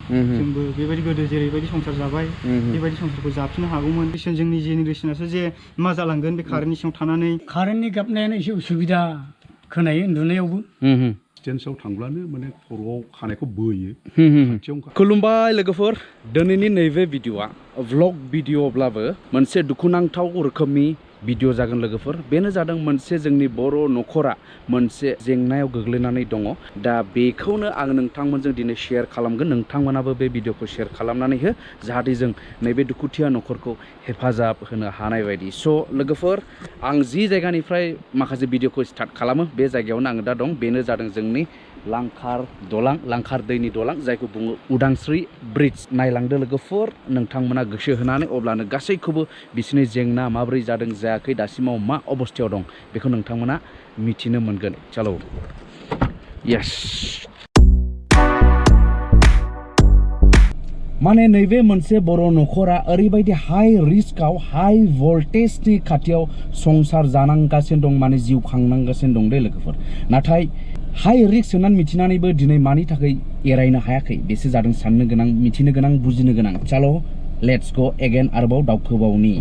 जोंबो बेबायदि गोदो जेरैबायदि संसार जाबाय बेबायदि संसारखौ जाफिननो हागौमोन जोंनि जेनेरेसनासो जे मा जालांगोन बे कारेन्टनि सिङाव थानानै कारेन्टनि गाबनायानो एसे उसुबिदा खोनायो उन्दुनायावबो स्टेन्सआव थांब्लानो माने खर'आव खानायखौ बोयो खुलुमबाय लोगोफोर दिनैनि नैबे भिडिअआ व्लग भिडिअब्लाबो मोनसे दुखुनांथाव रोखोमनि भिडिअ जागोन लोगोफोर बेनो जादों मोनसे जोंनि बर' नखरा मोनसे जेंनायाव गोग्लैनानै दङ दा बेखौनो आं नोंथांमोनजों दिनै शेयार खालामगोन नोंथांमोनाबो बे भिडिअखौ शेयार खालामनानै हो जाहाथे जों नैबे दुखुथिया नखरखौ हेफाजाब होनो हानाय बायदि स' लोगोफोर आं जि जायगानिफ्राय माखासे भिडिअखौ स्टार्ट खालामो बे जायगायावनो आं दा दं बेनो जादों जोंनि लांखार दैनि दलां जायखौ बुङो उदांस्रि ब्रिज नायलांदो लोगोफोर नोंथांमोना गोसो होनानै अब्लानो गासैखौबो बिसिनि जेंना माबोरै जादों जायाखै दासिमाव मा अबस्थायाव दं बेखौ नोंथांमोना मिथिनो मोनगोन चलो यस माने नैबे मोनसे बर' नखरा ओरैबायदि हाई रिस्कआव हाई भल्टेजनि खाथियाव संसार जानांगासिनो दं माने जिउ खांनांगासिनो दं दे लोगोफोर नाथाय हाई रिस्क होननानै मिथिनानैबो दिनै मानि थाखाय एरायनो हायाखै बेसो जादों साननो गोनां मिथिनो गोनां बुजिनो गोनां चलो लेट्स गो एगेन आरोबाव दावखोबावनि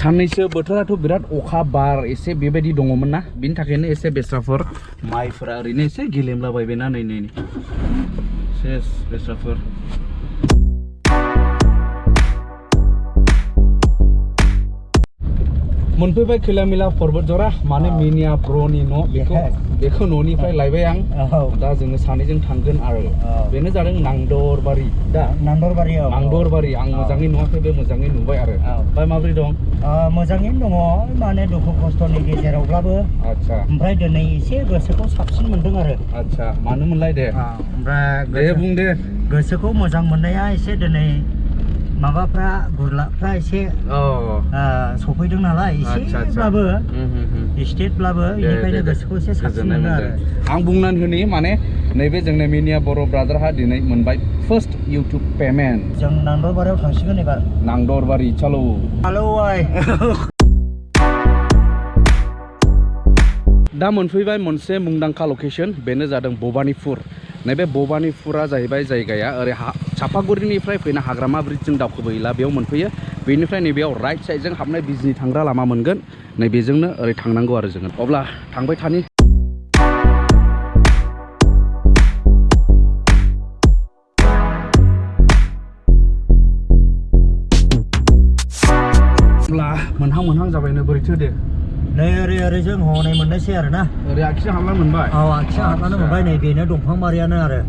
साननैसो बोथोराथ' बिराद अखा बार एसे बेबायदि दङमोन ना बिनि थाखायनो एसे बेस्राफोर माइफोरा ओरैनो एसे गेलेमलाबायबायना नै सेस बेस्राफोर मोनफैबाय खैला मिला पर्बत जरा माने मिनिया ब्र'नि न' बेखौ न'निफ्राय लायबाय आं दा जोङो सानैजों थांगोन आरो बेनो जादों नांदरबारि दा नांदरबारि आं मोजाङै नुवाखै बे मोजाङै नुबाय आरो ओमफ्राय माबोरै दं मोजाङैनो दङ माने दुखु खस्थ'नि गेजेरावब्लाबो आच्छा ओमफ्राय दिनै एसे गोसोखौ साबसिन मोनदों आरो आच्छा मानो मोनलाय दे ओमफ्राय दे बुं दे गोसोखौ मोजां मोननाया एसे दिनै माबाफ्रा गुरलाफ्रा एसे सफैदों नालाय एसेब्लाबो स्टेटब्लाबो बेनिखायनो गोसोखौ एसे साबसिन मोनो आरो आं बुंनानै होनि माने नैबे जोंनि मिनिया बर' ब्रादारहा दिनै मोनबाय फार्स्ट इउटुब पेमेन्ट जों नांदरबारियाव थांसिगोन एबार नांदरबारि चलो दा मोनफैबाय मोनसे मुंदांखा लकेशन बेनो जादों भबानिपुर नैबे भबानिपुरा जाहैबाय जायगाया ओरै चापागुरिनिफ्राय फैना हाग्रामा ब्रिजजों दावखोबोयोला बेयाव मोनफैयो बेनिफ्राय नैबेयाव राइट साइडजों हाबनाय बिजनि थांग्रा लामा मोनगोन नैबेजोंनो ओरै थांनांगौ आरो जोङो अब्ला थांबाय थानि अब्ला मोनहां जाबायनो बोरैथो दे नै ओरै जों हनै मोननोसै आरो ना ओरै आखिजों हाबनानै मोनबाय आखिजों हाबनानै मोनबाय नै बेनो दंफां बारियानो आरो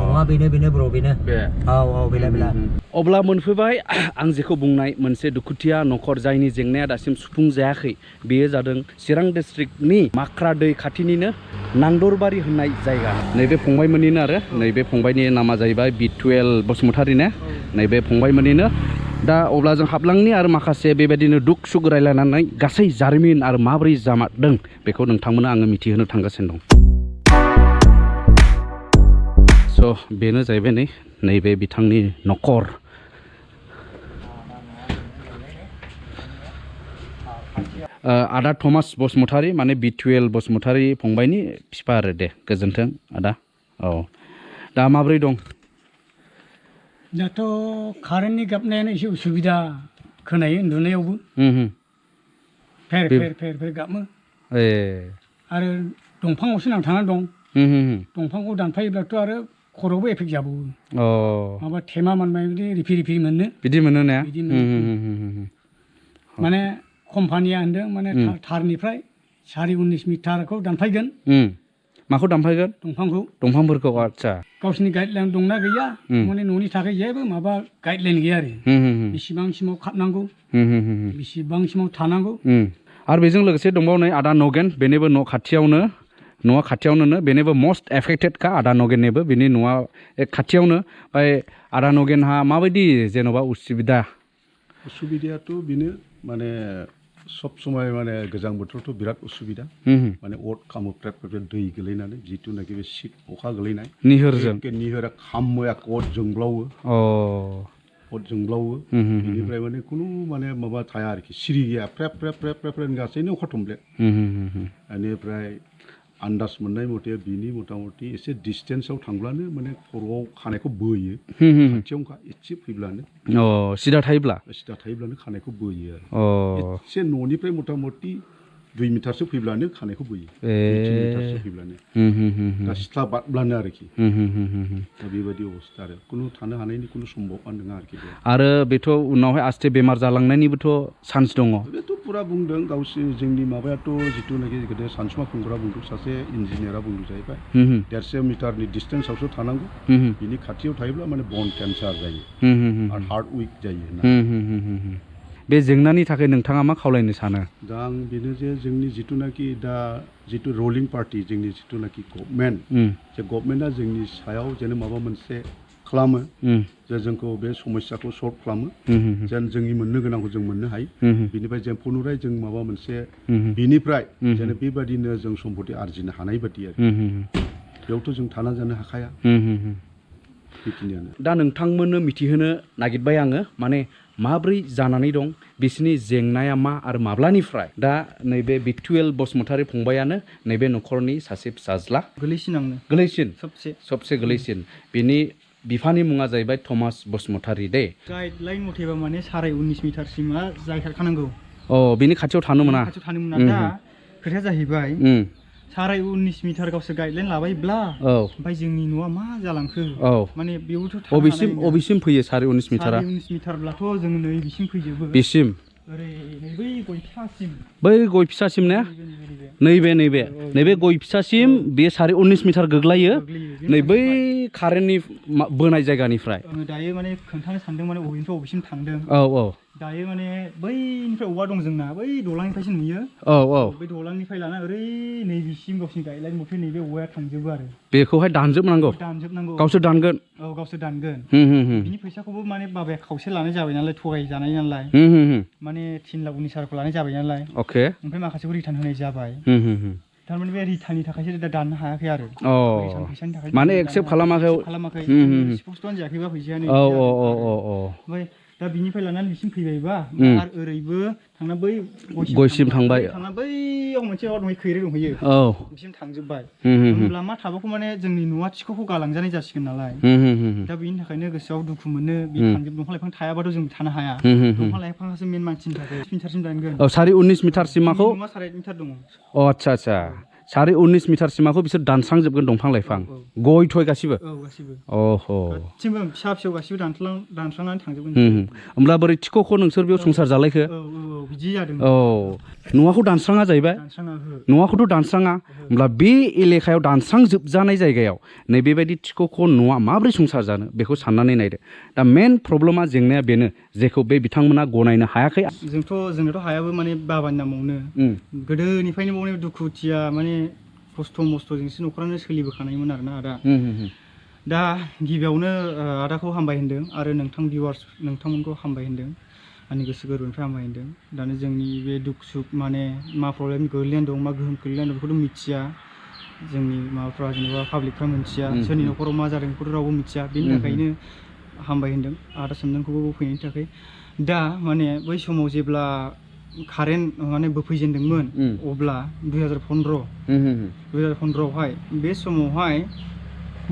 नङा बेनो ब्र बेनो बेला अब्ला मोनफैबाय आं जेखौ बुंनाय मोनसे दुखुथिया नखर जायनि जेंनाया दासिम सुफुंजायाखै बेयो जादों चिरां डिस्ट्रिक्टनि माख्रा दै खाथिनिनो नांदरबारि होननाय जायगा नैबे फंबायमोननिनो आरो नैबे फंबायनि नामा जाहैबाय B12 बसुमतारी ने नैबे फंबायमोननिनो दा अब्ला जों हाबलांनि आरो माखासे बेबायदिनो दुख सुख रायलायनानै गासै जारिमिन आरो माबोरै जामारदों बेखौ नोंथांमोना आङो मिथिहोनो थांगासिनो दं स' बेनो जाहैबाय नैबे बिथांनि नखर आदा थमास बसुमतारी माने B12 बसुमतारी फंबायनि फिफा आरो दे गोजोन्थों आदा दा माबोरै दं दाथ' कारेन्टनि गाबनायानो एसे उसुबिदा खोनायो उन्दुनायावबो फेर गाबो आरो दंफाङावसो नांथानानै दं दंफांखौ दानफायोब्लाथ' आरो खर'आवबो एफेक्ट जाबावो माबा थेमा मोननाय बिदि मोनो बिदि मोनो ना माने कम्पानिया होनदों माने थारनिफ्राय 19.5 मिटारखौ दानफायगोन माखौ दानफायगोन दंफांफोरखौ आच्छा गावसिनि गाइडलाइन दंना गैया माने न'नि थाखाय जेबो माबा गाइडलाइन गैया आरो बेसेबांसिमाव खारनांगौ बेसेबांसिमाव थानांगौ आरो बेजों लोगोसे दंबावो नै आदा नगेन बेनिबो न'आ खाथियावनो बेनिबो मस्ट एफेक्टेड का आदा नगेननिबो बेनि न'आ खाथियावनो ओमफ्राय आदा नगेनहा माबायदि जेन'बा उसुबिदायाथ' बेनो माने सब समय माने गोजां बोथोरावथ' बिराद उसुबिदा माने अर खामोफ्राय दै गोलैनानै जिथुनाखि बे शीत अखा गोलैनाय निहोरा खामो अर जोंब्लावो बेनिफ्राय माने खुनु माने माबा थाया आरोखि सिरि गैया फ्रेब गासैनो अखा थमब्लेट बेनिफ्राय आन्दाज मोननाय मथे बिनि मथा-मथि एसे डिस्टेन्सआव थांब्लानो माने खर'आव खानायखौ बोयो खाथियाव एसे फैब्लानो सिदा थायोब्लानो खानायखौ बोयो आरो एसे न'निफ्राय मथा-मथि 2 मिटारसो फैब्लानो खानायखौ बोयो 2 मिटारसो फैब्लानो दा सिथ्ला बादब्लानो आरोखि दा बेबायदि अबस्था आरो कुनु थानो हानायनि कुनु सम्भाबना नङा आरोखि आरो बेथ' उनावहाय आस्थे बेमार जालांनायनिबोथ' चान्स दङ बेथ' पुरा बुंदों गावसोर जोंनि माबायाथ' जिथुनाखि गोदो सानसुमा खुंग्रा बुंदों सासे इन्जिनियारा बुंदों जाहैबाय 150 मिटारनि डिस्टेन्सआवसो थानांगौ बिनि खाथियाव थायोब्ला माने बन केन्सार जायो आरो हार्ट उइक जायो बे जेंनानि थाखाय नोंथाङा मा खावलायनो सानो दा आं बेनो जे जोंनि जिथुनाखि दा जिथु रुलिं पार्टि जोंनि जिथुनाखि गभर्नमेन्ट जे गभर्नमेन्टआ जोंनि सायाव जेन माबा मोनसे खालामो जे जोंखौ बे समस्याखौ सल्भ खालामो जेन जोंनि मोननो गोनांखौ जों मोननो हायो बिनिफ्राय जों पुनराय जों माबा मोनसे बिनिफ्राय जेन बेबायदिनो जों सम्पति आरजिनो हानाय बायदि आरो बेयावथ' जों थाना जानो हाखाया बेखिनियानो दा नोंथांमोननो मिथिहोनो नागिरबाय आङो माने माब्रै जानानै दं बिसिनि जेंनाया मा आरो माब्लानिफ्राय दा नैबे बिटुएल बसुमतारी फंबायानो नैबे न'खरनि सासे फिसाज्ला गोलैसिन सबसे गोलैसिन बिनि बिफानि मुङा जाहैबाय थमास बसुमतारी दे गाइडलाइन मथेबा माने 19.5 मिटारसिमा जायखानांगौ बिनि खाथियाव थानो मोना दा खोथाया जाहैबाय 19.5 मिटार गावसोर गाइडलाइन लाबायब्ला ओमफ्राय जोंनि न'आ मा जालांखो माने बेयावथ' अबेसिम फैयो 19.5 मिटारा 19.5 मिटारब्लाथ' जों नै बिसिम फैजोबो बिसिम ओरै बै गय फिसासिम ने नैबे गय फिसासिम बे 19.5 मिटार गोग्लैयो नै बै कारेन्टनि बोनाय जायगानिफ्राय दायो माने खोन्थानो सानदों माने अबेनिफ्राय अबेसिम थांदों दायो माने बैनिफ्राय औवा दं जोंना बै दलांनिफ्रायसो नुयो बै दलांनिफ्राय लाना ओरै नैबिसिम गावसिनि गाइडलाइन मथे नैबे औवाया थांजोबो आरो बेखौहाय दानजोबनांगौ गावसोर दानगोन गावसोर दानगोन बिनि फैसाखौबो माने बाबाया खावसे लानाय जाबाय नालाय थगायजानाय नालाय माने 3 लाख 19,000 लानाय जाबाय नालाय ओमफ्राय माखासेखौ रिटार्न होनाय जाबाय थारमाने बे रिटार्ननि थाखायसो दा दाननो हायाखै आरो फैसानि थाखाय माने एक्सेप्ट खालामाखै स्पष्टआनो जायाखैबा फैसायानो ओमफ्राय दा बिनिफ्राय लानानै बिसिम फैबायबा आरो ओरैबो थांना बै गयसिम थांबाय थांना बैयाव मोनसे दंहैयो खैरे दंहैयो बिसिम थांजोबबाय होमब्ला मा थाबावखौ माने जोंनि न'आ थिख'खौ गालांजानाय जासिगोन नालाय दा बेनि थाखायनो गोसोआव दुखु मोनो बे थांजोब दंफां लाइफां थायाबाथ' जों थानो हाया दंफां लाइफांआसो मेन मानसिनि थाखाय मिटारसिम दानगोन 19.5 मिटारसिमाखौ 1.5 मिटार दङ आच्छा 19.5 मिटारसिमाखौ बिसोर दानस्रांजोबगोन दंफां लाइफां गय थय गासिबो गासिबो फिसा फिसौ गासिबो दानस्रांनानै थांजोबगोन होमब्ला बोरै थिख'खौ नोंसोर बेयाव संसार जालायखो बिदि जादों न'आखौ दानस्राङा जाहैबाय न'आखौथ' दानस्राङा होमब्ला बे एलेखायाव दानस्रांजोबजानाय जायगायाव नैबेबायदि थिख'खौ न'आ माब्रै संसार जानो बेखौ साननानै नायदो दा मेन प्रब्लेमा जेंनाया बेनो जेखौ बे बिथांमोना गनायनो हायाखै जोंनोथ' हायाबो माने बाबानि नामावनो गोदोनिफ्रायनो माने दुखुथिया माने खस्थ' मस्थ'जोंसो न'खरानो सोलिबोखानायमोन आरोना आदा दा गिबियावनो आदाखौ हामबाय होनदों आरो नोंथांमोनखौ हामबाय होनदों आंनि गोसो गोरबोनिफ्राय हामबाय होनदों दानो जोंनि बे दुख सुख माने मा प्रब्लेम गोग्लैनानै दं मा गोहोम गोग्लैनानै दं बेखौथ' मिथिया जोंनि माबाफ्रा जेनेबा पाब्लिकफ्रा मिथिया सोरनि न'खराव मा जादों बेखौथ' रावबो मिथिया बेनि थाखायनो हामबाय होनदों आदा सोमदोनखौबो फैनायनि थाखाय दा माने बै समाव जेब्ला कारेन्ट माने बोफैजेनदोंमोन अब्ला 2015आवहाय बे समावहाय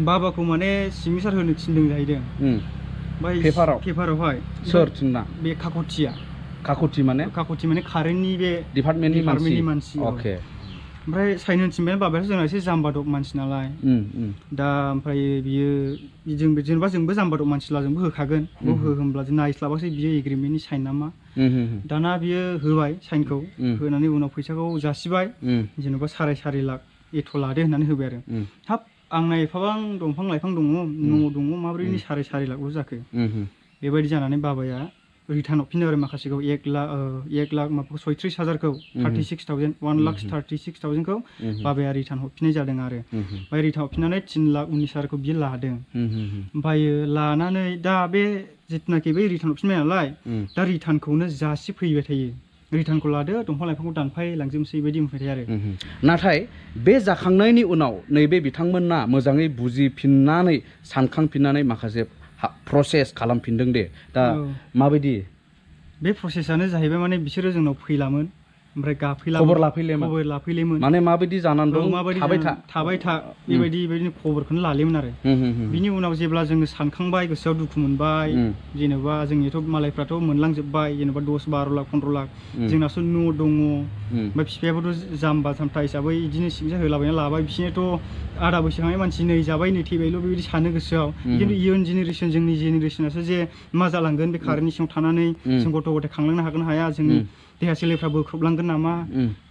बाबाखौ माने सिगनेसार होनो थिनदों जाहैदों पेपारावहाय सोर थिनना बे काकति माने कारेन्टनि बे डिपार्टमेन्टनि मानसि ओमफ्राय साइन होनो थिनबाय बाबायाथ' जोंना एसे जाम्बादब मानसि नालाय दा ओमफ्राय बियो जेनेबा जोंबो जाम्बादब मानसिला जोंबो होखागोन होनब्ला जों नायस्लाबासै बियो एग्रिमेन्टनि साइन नामा दाना बियो होबाय साइनखौ होनानै उनाव फैसाखौ जासिबाय जेनेबा 4.5 लाख एथ' लादो होननानै होबाय आरो हाब आंना एफाबां दंफां लाइफां दङ न' दङ माब्रैनि 4.5 लाखल' जाखो बेबायदि जानानै बाबाया रिटार्न हरफिनो आरो माखासेखौ 1 लाख माबाखौ 36,000खौ 36,000 1,36,000खौ बाबाया रिटार्न हरफिननाय जादों आरो ओमफ्राय रिटार्न हरफिननानै 3,19,000खौ बियो लादों ओमफ्रायो लानानै दा बे जिथुनाखि बै रिटार्न हरफिनबाय नालाय दा रिटार्नखौनो जासिफैबाय थायो रिटार्नखौ लादो दंफां लाइफांखौ दानफायलांजोबसै बेबायदि बुंबाय थायो आरो नाथाय बे जाखांनायनि उनाव नैबे बिथांमोना मोजाङै बुजिफिननानै सानखांफिननानै माखासे प्रसेस खालामफिनदों दे दा माबायदि बे प्रसेसआनो जाहैबाय माने बिसोरो जोंनाव फैलामोन ओमफ्राय खबर लाफैलेमोन माने माबायदि जानानै दं थाबाय था बेबायदिनो खबरखौनो लालेमोन आरो बिनि उनाव जेब्ला जोङो सानखांबाय गोसोआव दुखु मोनबाय जेनेबा जोंनिथ' मालायफ्राथ' मोनलांजोबबाय जेनेबा 10-12 लाख 15 लाख जोंनासो न' दङ ओमफ्राय बिफायाबोथ' जाम्बा जाम्था हिसाबै बिदिनो सिंजा होलाबायना लाबाय बिसोरथ' आधा बैसो थांनाय मानसि नै जाबाय नै थैबायल' बेबायदि सानो गोसोआव खिन्थु इयुन जेनेरेसन जोंनि जेनेरेसनासो जे मा जालांगोन बे कारेन्टनि सिङाव थानानै जों गथ' गथाय खांलांनो हागोन हाया जोंनि देहा सोलेरफ्रा बोख्रबलांगोन नामा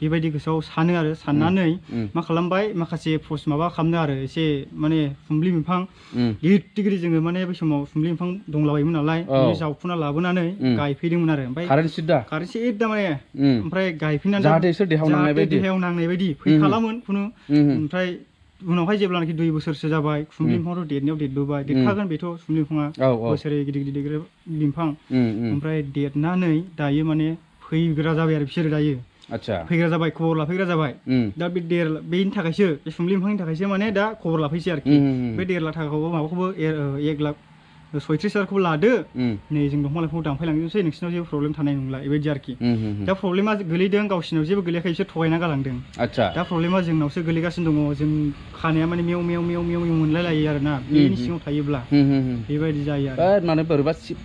बेबायदि गोसोआव सानो आरो साननानै मा खालामबाय माखासे माबा खालामनो आरो एसे माने सुम्लि बिफां गिदिर जोङो माने बै समाव सुम्लि बिफां दंलाबायोमोन नालाय बे जावखुना लाबोनानै गायफैदोंमोन आरो ओमफ्राय कारेन्ट सिदा माने ओमफ्राय गायफैनानै जाहाथे देहायाव नांनाय बायदि फैखालामोन खुनु ओमफ्राय उनावहाय जेब्लानाखि 2 बोसोरसो जाबाय सुम्लि बिफाङाथ' देरबाय देरखागोन बेथ' सुम्लि बिफाङा बोसोरै गिदिर बिफां ओमफ्राय देरनानै दायो माने फैग्रा जाबाय आरो बिसोरो दायो फैग्रा जाबाय खबर लाफैग्रा जाबाय दा बे बेनि थाखायसो बे सुम्लि बिफांनि थाखायसो माने दा खबर लाफैसै आरोखि बे 1.5 लाख थाखाखौबो माबाखौबो 1 लाख 36,000खौबो लादो नै जों दंफां लाइफांखौ दानफायलांजोबसै नोंसिनाव जेबो प्रब्लेम थानाय नंला बेबायदि आरोखि दा प्रब्लेमा गोलैदों गावसिनाव जेबो गोलैयाखै बिसोर थगायना गालांदों दा प्रब्लेमा जोंनावसो गोलैगासिनो दङ जों खानाया माने मेव मोनलायलायो आरोना बेनि सिङाव थायोब्ला बेबायदि जायो आरो माने बोरैबा सिप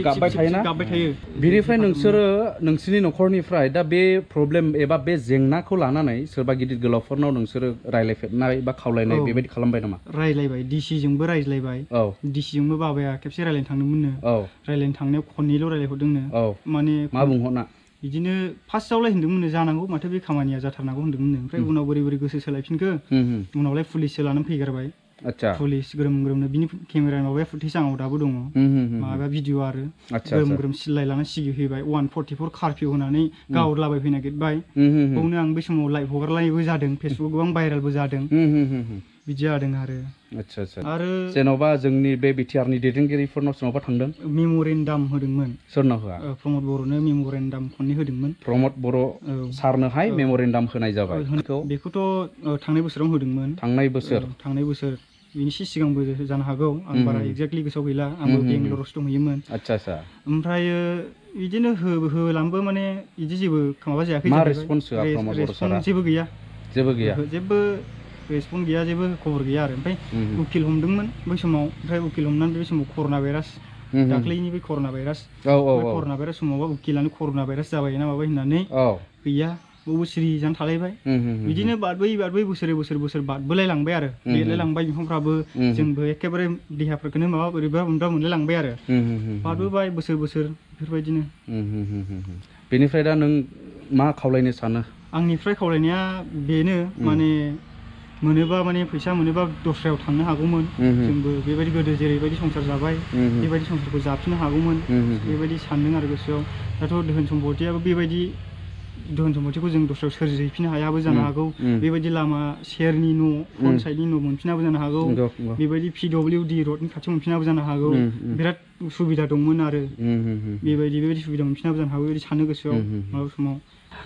गाबबाय थायो बेनिफ्राय नोंसोरनि न'खरनिफ्राय दा बे प्रब्लेम एबा बे जेंनाखौ लानानै सोरबा गिदिर गोलावफोरनाव नोंसोरो रायलायफेरनाय बा खावलायनाय बेबायदि खालामबाय नामा रायलायबाय डिसिजोंबो रायज्लायबाय डिसिजोंबो बाबाया खेबसे रायलायनो थांदोंमोननो रायलायनो थांनायाव खननैल' रायलायहरदोंनो माने मा बुंहरना बिदिनो फार्स्टआवलाय होनदोंमोननो जानांगौ माथो बे खामानिया जाथारनांगौ होनदोंमोननो ओमफ्राय उनाव बोरै गोसो सोलायफिनखो उनावलाय पुलिससो लानानै फैगारबाय पुलिस ग्रोमनो बिनि केमेरा माबाया फुटेज आंनाव दाबो दङ माबा भिडिअ आरो ग्रोम सिलाय लानानै सिगिहैबाय 144 कार्फिउ होनानै गावलाबायफैनो नागिरबाय बावनो आं बै समाव लाइभ हगारलायबो जादों फेसबुक गोबां भाइरेलबो जादों बिदि जादों आरो आरो जेन'बा जोंनि बे बिटिआरनि दैदेनगिरिफोरनाव सोरनावबा थांदों मेम'रेन्डाम होदोंमोन सोरनाव होआ प्रमद बर'नो मेम'रेन्डाम खननै होदोंमोन प्रमद बर' सारनोहाय मेम'रेन्डाम होनाय जाबाय बेखौथ' थांनाय बोसोरावनो होदोंमोन थांनाय बोसोर बिनि सिगांबो जानो हागौ आं बारा एक्जेक्टलि गोसोआव गैला आंबो बेंगलरावसो दंहैयोमोन ओमफ्राय बिदिनो होलांबो माने बिदि जेबो माबा जायाखै जेबो रेसपन्स गैया जेबो खबर गैया आरो ओमफ्राय उकिल हमदोंमोन बै समाव ओमफ्राय उकिल हमनानै बे समाव कर'ना भाइरास दाख्लैनि बे कर'ना भाइरास समावबा उकिलानो कर'ना भाइरास जाबाय ना माबाय होननानै गैया बयबो सिरि जाना थालायबाय बिदिनो बादबै बोसोर बादबोलाय लांबाय आरो देरलाय लांबाय बिफांफ्राबो जोंबो एखेबारे देहाफोरखौनो माबा बोरैबा मोनलाय लांबाय आरो बादबोबाय बोसोर बेफोरबायदिनो बेनिफ्राय दा नों मा खावलायनो सानो आंनिफ्राय खावलायनाया बेनो माने मोनोबा माने फैसा मोनोबा दस्रायाव थांनो हागौमोन जोंबो बेबायदि गोदो जेरैबायदि संसार जाबाय बेबायदि संसारखौ जाफिननो हागौमोन बेबायदि सानदों आरो गोसोआव दाथ' धोन सम्पतियाबो बेबायदि धोन सम्पतिखौ जों दस्रायाव सोरजिहैफिननो हायाबो जानो हागौ बेबायदि लामा सेरनि न' फ्रन्ट साइडनि न' मोनफिनाबो जानो हागौ बेबायदि PWD रडनि खाथियाव मोनफिनाबो जानो हागौ बिराद सुबिदा दंमोन आरो बेबायदि सुबिदा मोनफिनाबो जानो हागौ बेबायदि सानो गोसोआव माबा समाव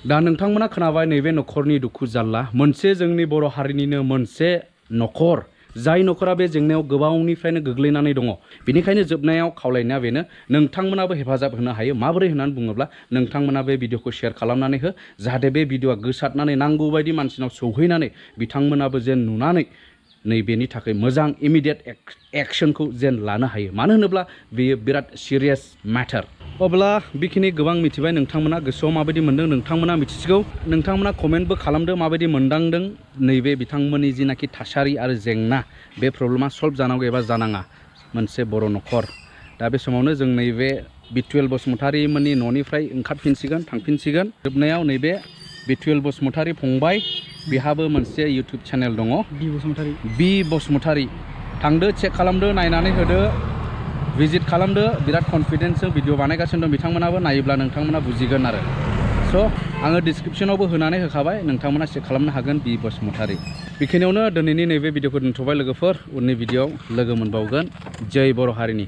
दा नोंथांमोना खोनाबाय नैबे न'खरनि दुखु जारला मोनसे जोंनि बर' हारिनिनो मोनसे न'खर जाय न'खरा बे जेंनायाव गोबावनिफ्रायनो गोग्लैनानै दङ बेनिखायनो जोबनायाव खावलायनाया बेनो नोंथांमोनाबो हेफाजाब होनो हायो माबोरै होननानै बुङोब्ला नोंथांमोना बे भिडिअखौ शेयार खालामनानै हो जाहाथे बे भिडिअआ गोसारनानै नांगौ बायदि मानसिनाव सौहैनानै बिथांमोनाबो जेन नुनानै नैबेनि थाखाय मोजां इमिडियेट एक्शनखौ जेन लानो हायो मानो होनोब्ला बेयो बिराद सिरियास मेटार अब्ला बेखिनि गोबां मिथिबाय नोंथांमोना गोसोआव माबायदि मोनदों नोंथांमोना मिथिसिगौ नोंथांमोना कमेन्टबो खालामदो माबायदि मोनदांदों नैबे बिथांमोननि जिनाखि थासारि आरो जेंना बे प्रब्लेमा सल्भ जानांगौ एबा जानाङा मोनसे बर' न'खर दा बे समावनो जों नैबे बिटुएल बसुमतारिमोननि न'निफ्राय ओंखारफिनसिगोन थांफिनसिगोन जोबनायाव नैबे बिटुएल बसुमतारि फंबाय बिहाबो मोनसे इउटुब चेनेल दङ बि बसुमतारि थांदो चेक खालामदो नायनानै होदो भिजिट खालामदो बिराद कनफिडेन्सजों भिडिअ बानायगासिनो दं बिथांमोनाबो नायोब्ला नोंथांमोना बुजिगोन आरो स' आङो डिसक्रिपसनावबो होनानै होखाबाय नोंथांमोना चेक खालामनो हागोन बि बसुमतारि बेखिनियावनो दिनैनि नैबे भिडिअखौ दोनथ'बाय लोगोफोर उननि भिडिअआव लोगो मोनबावगोन जय बर' हारिनि